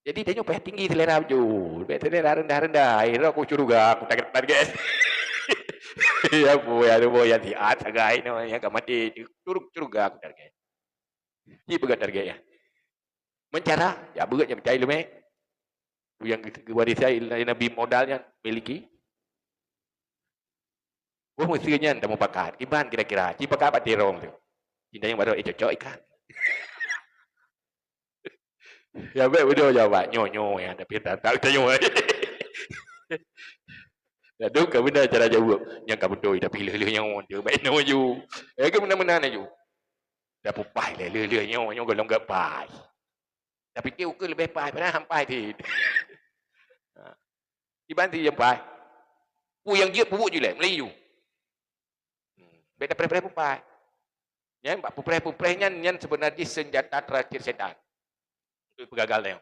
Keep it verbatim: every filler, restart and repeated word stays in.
Jadi tanyoe payah tinggi selera beujeuet. Bèk selera rendah-rendah. Hai, roh ku syeuruga, ku target-target. Ya, boh, ya, boh, ya, siat sagai, no, ya, ka maté. Syuru-, syeuruga ku target. Ci peugah target, ya. Meucara, ya, beuet nyang peucaya leumèe. Nyang geuwarisan Nabi modal nyan miliki. Boh meuseu nyan tamupakat. Kiban kira-kira. Ci pakat bak tirong tu. Cinta nyang baru, eh, cocok ikan. Ya, bèk beudôh jaweueb. Nyoe, nyoe, ya, tapi tak, tak, tak nyoe. Ladôm ka beuna cara jaweueb. Nyang ka beutôi, tapi lheueh-lheueh nyoe, dia baik nyoe ju. Eh, ke meunan-meunan laju. Dah pupai lé, lheueh-lheueh nyoe, nyoe golom geupai. Tapi ti ukeue leubeh pai, padahal han pai cit. Ha. Kiban cit nyang pai. Peue nyang jeuet peubuet ju lé, meulayeue ju. Hmm. Bèk tapreh-preh pupai. Nyan, bak pupreh-pupreh nyan, nyan seubeuna jih seunjata terakhir syaitan. Untuk peugagal tanyoe.